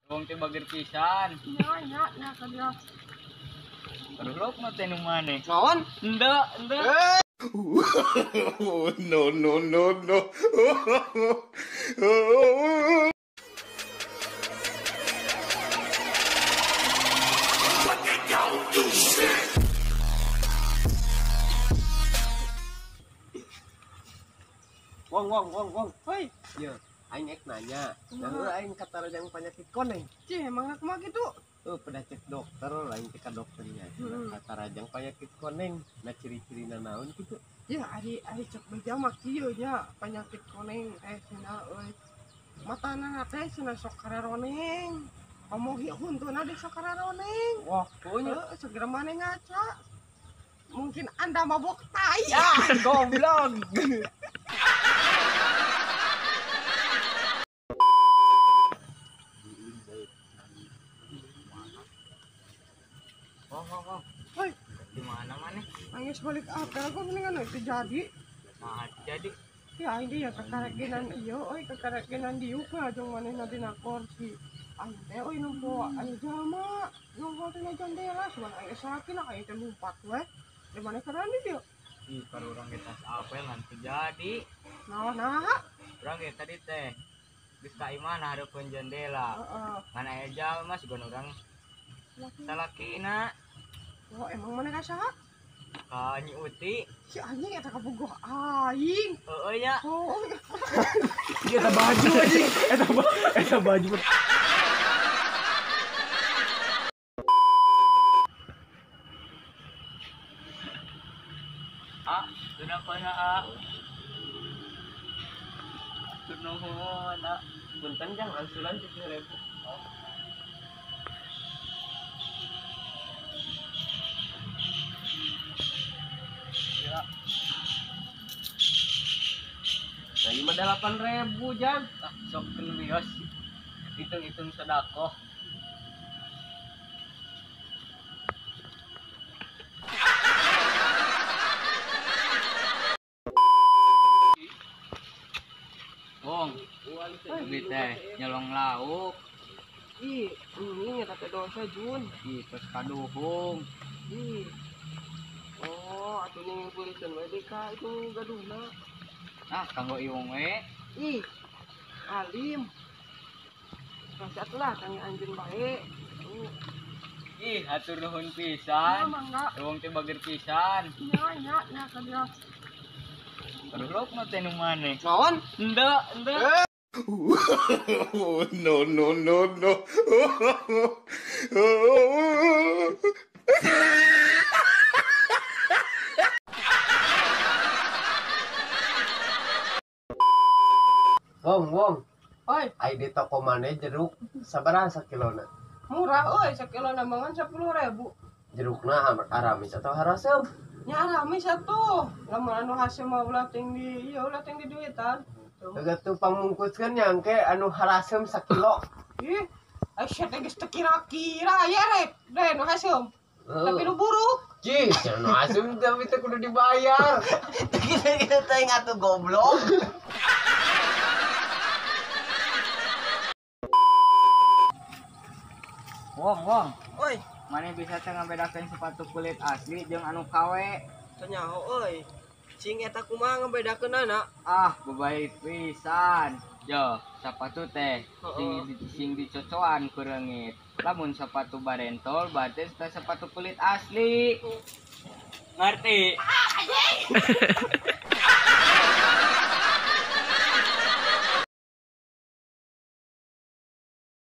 Wong teh bager pisan. Nya nya nya ka dia. Aduh, mah teh nu maneh. Naon? Henteu, henteu. No no no no. Wong wong wong wong. Hoi. Ye, aing ek nanya. Nah, aing katarajang penyakit koneng. Cih, emang kumaha kitu? Pernah cek dokter, lain cek ka dokternya. Katarajang penyakit koneng. Nah, ciri-cirina naon kitu? Ya, ari ari cek beja mah kieu nya penyakit koneng teh cenah euy. Matana teh cenah sok kararoneng. Komo huntuna teh sok kararoneng. Wah, punya. Segera maneh ngaca. Mungkin Anda mabok tai. Ah, goblok. Wong, wong, wong. Hoi, Di mana maneh? aing geus balik apel kok mendingan teu jadi. Nah, jadi Ya aing dia kakarekenan ieu euy, kakarekenan diuk we ajong manehna dina kursi. Aing teh euy nempo aya jalma, nongol tina jendela cuman aing salakina aing teh lumpat we. Di mana karani dia? Ih, kalau urang ge tas apel ngan teu jadi. Naon nah? Urang ge tadi teh geus ka imah hareupeun jendela. Heeh. Ngan aya jalma sugan urang salakina. Oh, emang mana ka saha? Ka Nyi Uti. Si anjing eta kabogoh aing. Heueuh nya. Oh, Eta baju anjing. Eta baju. Ah, sudah kona ah. Tur nuhun ah. Punten jang angsuran 7.000. Oh. Ya. Nah, ieu mah 8.000 jang. Ah, sok wios. Hitung-hitung sedekah. Wong, beli teh nyolong lauk. Ih, ini eta teh dosa Jun. Ih, terus kaduhung. Ih. Oh, atuh ning pulisen we deui ka itu gaduhna. Ah, kanggo iwong we. Ih. Alim. Masih atuh lah kang anjeun bae. Ih, hatur nuhun pisan. Ya, mangga. Iwong teh bager pisan. Nya nya nya ka dia. Aduh, mah teh nu maneh. Naon? Henteu, henteu. No no no no. Wong wong. Oi, Ai di toko maneh jeruk sabaraha sakilona? Murah euy, sakilona mangan 10.000. Jerukna aramis atau harasem? Nya aramis atuh. Lamun anu haseum mah ulah ting di ieu ulah ting di duitan. Teu tuh pangmungkuskeun nyangke anu harasem sakilo. Ih, ai sia teh geus teu kira-kira aya rek. Deh nu haseum. Tapi nu buruk. Cih, anu haseum tapi teu kudu dibayar. Teu kira-kira teh ngatuh goblok. Wong, wong. Oi, maneh bisa teh ngabedakeun sepatu kulit asli jeung anu KW? Teu nyaho euy. Cing eta kumaha ngabedakeunana? Ah, babaik pisan. Yo, sepatu teh sing dicocoan ku reungit. Lamun sepatu barentol berarti teh sepatu kulit asli. Ngerti? Ah, anjing.